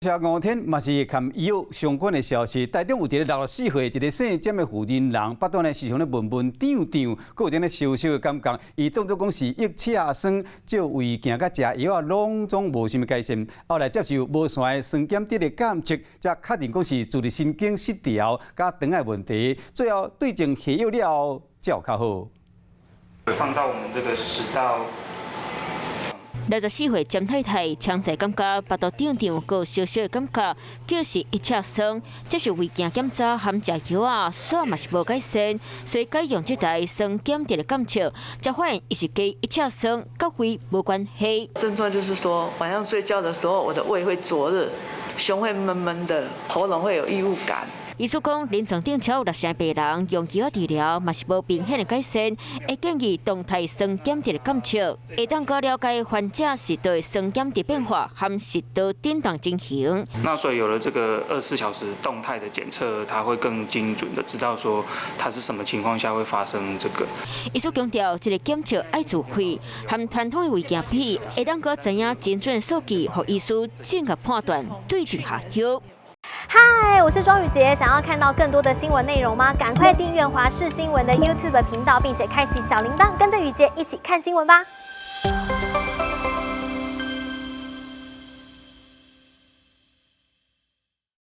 這五天嘛是佮醫藥相關的消息。台中有一个64歲一个姓詹的婦人人，腹肚呢時常咧悶悶脹脹，閣有點咧燒燒的感覺。伊當作講是腋赤酸，照胃鏡佮食藥仔，攏總無啥物改善。後來接受無線的酸鹼值的檢測，才確認講是自律神經失調佮腸仔問題。最後對症下藥了後，才有較好。放到我們這個食道。64歲詹太太，常在感覺腹肚脹脹、閣燒燒的感覺，叫是腋赤酸，接受胃鏡檢查含食藥仔，煞嘛是無改善，所以改用這台酸鹼值的檢測，才發現伊是加腋赤酸，佮胃無關係。症狀就是說，晚上睡覺的時候，我的胃會灼熱，胸會悶悶的，喉嚨會有異物感。醫師講，臨床頂超六成病人用藥治療，嘛是無明顯的改善，會建議動態酸鹼值的檢測，會當閣了解患者食道酸鹼值變化和食道振盪情形。那所以有了這個24小時動態的檢測，它會更精準的知道說它是什麼情況下會發生這個。醫師強調，這个檢測愛自費，和傳統的胃鏡比，會當閣知影精準數據，予醫師正確判斷，對症下藥。嗨，我是莊宇傑，想要看到更多的新聞內容嗎？趕快訂閱華視新聞的 YouTube 頻道，並且開啟小鈴鐺，跟着宇傑一起看新聞吧。